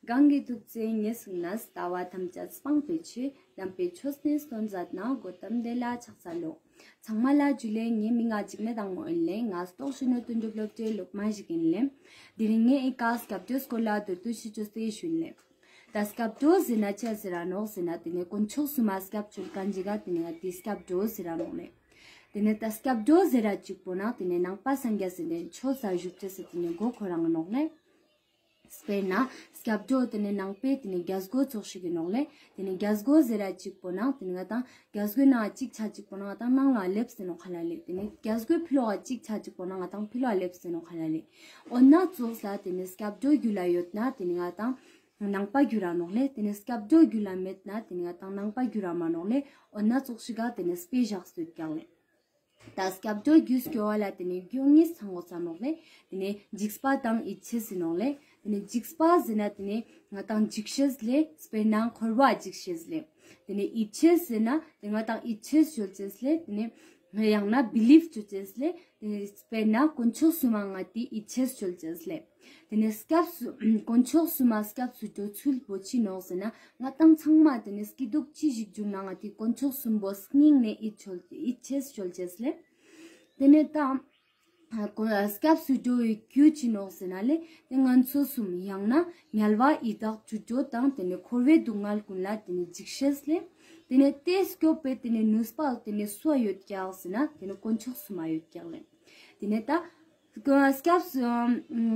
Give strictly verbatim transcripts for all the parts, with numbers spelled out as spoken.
གང་གི་ཐུགས་བརྩེ་ཉེས་སུ་ནས། ལྟ་བ་ཐམས་ཅད་སྤང་བའི་ཕྱིར། བསླབ་པའི་ཆོས་ནི་སྟོན་མཛད་ན། གོ་ཏམ་དེ་ལ་ཕྱག་འཚལ་ལོ། ཚང་མ་ལ་ཇུ་ལེ། ངའི་མིང་ང་འཇིགས་མེད་དང་མོ་ཨིན་ལེ། ང་རྟོགས་ཞི་ནོ་དོན་གྲུབ་སློབ་གྲྭའི་སློབ་མ་ཞིག་ཨིན་ལེ། དེ་རིང་ངའི་ཨི་ཀ་སྐྱབས་བཅོལ་སྐོར་ལ་མདོར་བསྡུས་ཤིག་ཅོས་ཏེ་ཞུ་ཨིན་ལེ། ད་སྐྱབས་བཅོལ་ཟེར་ན་ཅི་ཟེར་ར་ནོག་ཟེར་ན་དེ་ནེ་དཀོན་མཆོག་གསུམ་མ་སྐྱབས་བཅོལ་མཁན་ཅིག་ག་དེ་ནེ་ང་དེ་སྐྱབས་བཅོལ་ཟེར་ར་ནོག་ལེ། དེ་ནེ་ད་སྐྱབས་བཅོལ་ཟེར་ར་ཅིག་པོ་ན་དེ་ནེ་ནང་པ་སངས་རྒྱས་ཟེར་ཏེ་ཆོས་ས་བཞུགས་ཅེས་ཟེར་དེ་ནེ་མགོ་ཁོ་རང་ནོག་ལེ། དཔེར་ན་སྐྱབས་བཅོལ་དེ་ནེ་ནང་པའི་དེ་ནེ་རྒྱལ་སྒོ་ཙོགས་ཤིག་ཨིན་ནོག་ལེ། དེ་ནེ་རྒྱལ་སྒོ་ཟེར་ར་ཅིག་པོ་ན་དེ་ནེ་ང་དང་རྒྱལ་སྒོའི་ནང་ཅིག་ཆ་ཅིག་པོ་ན་ང་དང་ནང་ལ་ལེབས་ཏེ་ནོག་ཁ་ལ་ལེ། དེ་ནེ་རྒྱལ་སྒོའི་ཕི་ལོག་ག་ཅིག་ཆ་ཅིག་པོ་ན་ང་དང་ཕི་ལོག་ལེབས་ཏེ་ནོག་ཁ་ལ་ལེ། འོ་ན་ཙོགས་ལ་དེ་ནེ་སྐྱབས་བཅོལ་རྒྱུད་ལ་ཡོད་ན་དེ་ནེ་ང་དང་ནང་པ་གྱུར་ར་ནོག་ལེ། དེ་ནེ་སྐྱབས་བཅོལ་རྒྱུད་ལ་མེད་ན་དེ་ནེ་ང་དང་ནང་པ་གྱུར་ར་མ་ནོག་ལེ། འོ་ན་ཙོགས་ཤིག་ག་དེ་ནེ་དཔེ་བཞག་སྟེ་ཡོད་ཀྱག་ལེ། ད་སྐྱབས་བཅོལ་རྒྱུ་སྐྱོ་བ་ལ་དེ་ནེ་རྒྱུ་གཉིས་ཚང་དགོས་ས་ནོག་ལེ། དེ་ནེ་འཇིགས་པ་དང་ཡིད་ཆེས་ཟེར་ནོག་ལེ། དེ་ནེ་འཇིགས་པ་ཟེར་ན་དེ་ནེ་ང་དང་འཇིགས་ཤེས་ལེ། དཔེར་ན་འཁོར་བ་འཇིགས་ཤེས་ལེ། དེ་ནེ་ཡིད་ཆེས་ཟེར་ན་དེ་ང་དང་ཡིད་ཆེས་ཅོ་ཅེས་ལེ། དེ་ནེ་ཡང་ན་བི་ལིབ་ཅོ་ཅེས་ལེ། དེ་ནེ་དཔེར་ན་དཀོན་མཆོག་གསུམ་མ་ང་དེ་ཡིད་ཆེས་ཅོ་ཅེས་ལེ། དེ་ནེ་སྐྱབས་སུ་དཀོན་མཆོག་གསུམ་མ་སྐྱབས་སུ་འགྲོ་ཚུལ་པོ་ཅི་ནོག་ཟེར་ན་ང་དང་ཚང་མ་དེ་ནེ་སྐྱིད་སྡུག་ཅི་ཞིག་བྱུང་ན་ང་དེ་དཀོན་མཆོག་གསུམ་པོ་སྙིང་ནེ་ཡིད་ཆོས་ཡིད་ཆེས་ཅོ་ཅེས་ལེ། དེ་ནེ་ད་ཨ་ཀོ་ཨ་སྐྱབས་སུ་འགྲོ་བའི་རྒྱུ་ཅི་ནོག་ཟེར་ན་ལེ། དེ་ངན་སོང་གསུམ་ཡང་ན་དམྱལ་བ་ཡི་དྭགས་དུད་འགྲོ་དང་དེ་ནེ་འཁོར་བའི་སྡུག་བསྔལ་ཀུན་ལ་དེ་ནེ་འཇིགས་ཤེས་ལེ། དེ་ནེ་དེ་སྐྱོབ་པའི་དེ་ནེ་ནུས་པ་དེ་ནེ་སུའ་ཡོད་ཀྱག་ཟེར་ན་དེ་ནེ་དཀོན་མཆོག་གསུམ་མ་ཡོད་ཀྱག་ལེ། དེ་ནེ་ད་སྐྱབས་སུ་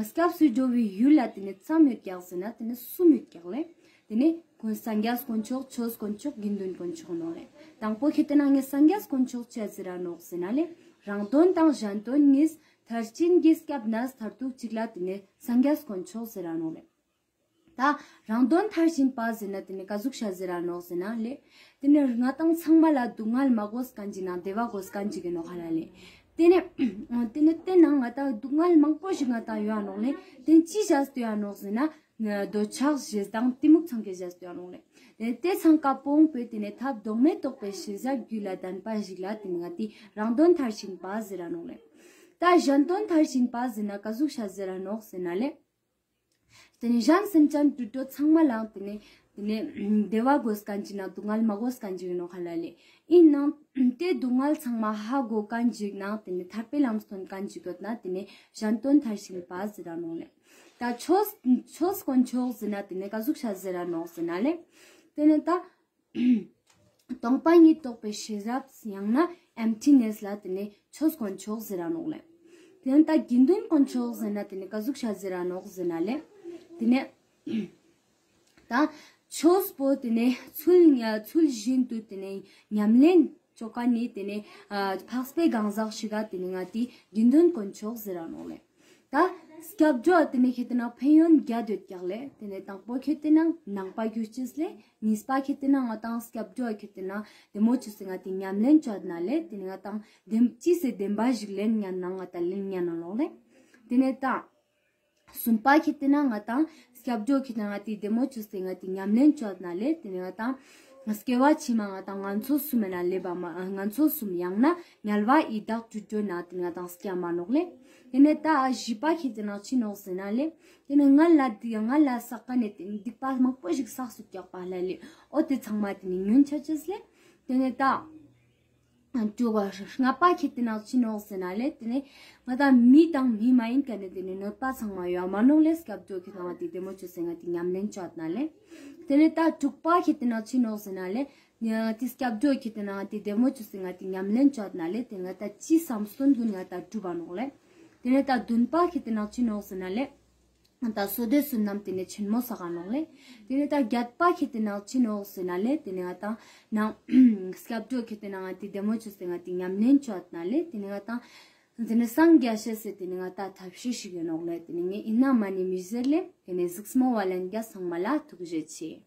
སྐྱབས་སུ་འགྲོ་བའི་ཡུལ་ལ་དེ་ནེ་ཙམ་ཡོད་ཀྱག་ཟེར་ན་དེ་ནེ་གསུམ་ཡོད་ཀྱག་ལེ། དེ་ནེ་དཀོན་སངས་རྒྱས་དཀོན་མཆོག་ཆོས་དཀོན་མཆོག་དགེ་འདུན་དཀོན་མཆོག་ནོག་ལེ། དང་པོ་ཁེ་ཏེ་ན་ངའི་སངས་རྒྱས་དཀོན་མཆོག་ཅི་ཟེར་ར་ནོག་ཟེར་ན་ལེ། རང་དོན་དང་གཞན་དོན་གཉིས། མཐར་ཕྱིན་གྱི་སྐྱབས་གནས་མཐར་ཐུག་གཅིག་ལ་དེ་ནེ་སངས་རྒྱས་དཀོན་མཆོག་ཟེར་ར་ནོག་ལེ། ད་རང་དོན་མཐར་ཕྱིན་པ་ཟེར་ན་དེ་ནེ་ཀ་ཟུག་ཤ་ཟེར་ར་ནོག་ཟེར་ན་ལེ། དེ་ནེ་ང་དང་ཚང་མ་ལ་སྡུག་བསྔལ་མ་དགོས་མཁན་ཅིག་ནང་བདེ་བ་དགོས་མཁན་ཅིག་ཨིན་ནོག་ཁ་ལ་ལེ། དེ་ནེ་དེ་ནེ་དེ་ནང་ང་དང་སྡུག་བསྔལ་མང་པོ་ཞིག་ང་དང་ཡོད་ནོག་ལེ། དེ་ཅི་བཞག་སྟེ་ཡོད་ནོག་ཟེར་ན་འདོད་ཆགས་ཞེ་སྡང་གཏི་མུག་ཚང་ཀ་བཞག་སྟེ་ཡོད་ནོག་ལེ། དེ་ཚང་ཀ་སྤོང་བའི་དེ་ནེ་ཐབས་ལྡོག་མེད་རྟོགས་པའི་ཤེས་རབ་རྒྱུད་ལ་ལྡན་པ་ཞིག་ལ་དེ་ནེ་ང་དེ་རང་དོན་མཐར་ཕྱིན་པ་ཟེར་ར་ནོག་ལེ། ད་གཞན་དོན་མཐར་ཕྱིན་པ་ཟེར་ན་ཀ་ཟུག་ཤ་ཟེར་ར་ནོག་ཟེར་ན་ལེ། དེ་ནེ་གཞན་སེམས་ཅན་དུད་འགྲོ་ཚང་མ་ལའང་དེ་ནེ་དེ་ནེ་བདེ་བ་དགོས་མཁན་ཅིག་ནང་སྡུག་བསྔལ་མ་དགོས་མཁན་ཅིག་ཨིན་ནོག་ཁ་ལ་ལེ། ཨིན་ནའང་དེ་སྡུག་བསྔལ་ཚང་མ་ཧ་གོ་མཁན་ཅིག་ནང་དེ་ནེ་ཐར་པའི་ལམ་སྟོན་མཁན་ཅིག་ཡོད་ན་དེ་ནེ་གཞན་དོན་མཐར་ཕྱིན་པ་ཟེར་ར་ནོག་ལེ། ད་ཆོས་ཆོས་དཀོན་མཆོག་ཟེར་ན་དེ་ནེ་ཀ་ཟུག་ཤ་ཟེར་ར་ནོག་ཟེར་ན་ལེ། དེ་ནེ་ད་སྟོང་པ་ཉིད་རྟོགས་པའི་ཤེས་རབ་ཡང་ན་ཨེམ་ཐི་ནེས་ལ་དེ་ནེ་ཆོས་དཀོན་མཆོག་ཟེར་ར་ནོག་ལེ། དེ་ནེ་ད་དགེ་འདུན་དཀོན་མཆོག་ཟེར་ན་དེ་ནེ་ཀ་ཟུག་ཤ་ཟེར་ར་ནོག་ཟེར་ན་ལེ། དེ་ནེ་ད་ཆོས་པོ་དེ་ནེ་ཚུལ་ཚུལ་བཞིན་དུ་དེ་ནེ་ཉམས་ལེན་ཅོ་མཁན་ནི་དེ་ནེ་ཨ་འཕགས་པའི་གང་ཟག་ཞིག་ག་དེ་ནེ་ང་དེ་དགེ་འདུན་དཀོན་མཆོག་ཟེར་ར་ནོག་ལེ། ད་སྐྱབས་འགྲོ་དེ་ནེ་ཁེ་ཏེ་ན་ཕན་ཡོན་བརྒྱད་ཡོད་ཀྱག་ལེ། དེ་ནེ་དང་པོ་ཁེ་ཏེ་ན་ནང་པ་གྱུར་ཅེས་ལེ། གཉིས་པ་ཁེ་ཏེ་ན་ང་དང་སྐྱབས་འགྲོ་ཁེ་ཏེ་ན་བདེ་མོ་ཅོས་ཏེ་ང་དེ་ཉམས་ལེན་ཅོ་ན་ལེ། དེ་ནེ་ང་དང་བདེན་ཅི་སེ་བདེན་པ་ཞིག་ལེན་ཉན་ན་ང་དང་ལེན་ཉན་ན་ནོག་ལེ། དེ་ནེ་ད་གསུམ་པ་ཁེ་ཏེ་ན་ང་དང་སྐྱབས་འགྲོ་ཁེ་ཏེ་ན་ང་དེ་བདེ་མོ་ཅོས་ཏེ་ང་དེ་ཉམས་ལེན་ཅོ་ན་ལེ། དེ་ནེ་ང་དང་སྐྱེ་བ་ཕྱི་མ་ང་དང་ངན་སོང་གསུམ་མེ་ན་ལེབ་བ་མ་ངན་སོང་གསུམ་ཡང་ན་དམྱལ་བ་ཡི་དྭགས་དུད་འགྲོ་ན་དེ་ནེ་ང་དང་སྐྱེ་མ་ནོག་ལེ། དེ་ནེ་ད་བཞི་པ་ཁེ་ཏེ་ན་ཅི་ནོག་ཟེར་ན་ལེ། དེ་ནེ་ང་ལ་དེ་ང་ལ་བསགས་མཁན་ནི་དེ་སྡིག་པ་མང་པོ་ཞིག་བསགས་སུ་བཀྱག་པ་ལ་ལེ། འོ་དེ་ཚང་མ་དེ་ནེ་ཉོན་ཆ་ཅེས་ལེ། དེ་ནེ་ད་དྲུག་པ་ལྔ་པ་ཁེ་ཏེ་ན་ཅི་ནོག་ཟེར་ན་ལེ། དེ་ནེ་ང་དང་མི་དང་མི་མ་ཡིན་མཁན་ནི་དེ་ནེ་གནོད་པ་ཚང་མ་ཡོད་མ་ནོག་ལེ། སྐྱབས་འགྲོ་ཁེ་ཏེ་ན་ང་དེ་བདེ་མོ་ཅོས་ཏེ་ང་དེ་ཉམས་ལེན་ཅོ་ན་ལེ། དེ་ནེ་ད་དྲུག་པ་ཁེ་ཏེ་ན་ཅི་ནོག་ཟེར་ན་ལེ། ང་དེ་སྐྱབས་འགྲོ་ཁེ་ཏེ་ན་ང་དེ་བདེ་མོ་ཅོས་ཏེ་ང་དེ་ཉམས་ལེན་ཅོ་ན་ལེ། དེ་ནེ་ང་དང་ཅི་བསམ་དོན་ཀུན་ང་དང་འགྲུབ་བ་ནོག་ལེ། དེ་ནེ་ད་བདུན་པ་ཁེ་ཏེ་ན་ཅི་ནོག་ཟེར་ན་ལེ། ང་དང་བསོད་བདེ་བསོད་ནམས་དེ་ནེ་ཆེན་མོ་བསགས་ནོག་ལེ། དེ་ནེ་ད་བརྒྱད་པ་ཁེ་ཏེ་ན་ཅི་ནོག་ཟེར་ན་ལེ། དེ་ནེ་ང་དང་ནང་སྐྱབས་འགྲོ་ཁེ་ཏེ་ན་ང་དེ་བདེ་མོ་ཅོས་ཏེ་ང་དེ་ཉམས་ལེན་ཅོ་ན་ལེ། དེ་ནེ་ང་དང་དེ་ནེ་སངས་རྒྱས་ཤེས་སི་དེ་ནེ་ང་དང་ཐབས་ཤེས་ཤིག་ཡོད་ནོག་ལེ། དེ་ནེ་ངའི་ཨིན་ན་མ་ནེ་མི་ཟེར་ལེ། དེ་ནེ་གཟིགས་མོ་བ་ལན་རྒྱ་ཚང་མ་ལ་ཐུགས་རྗེ་ཆེ།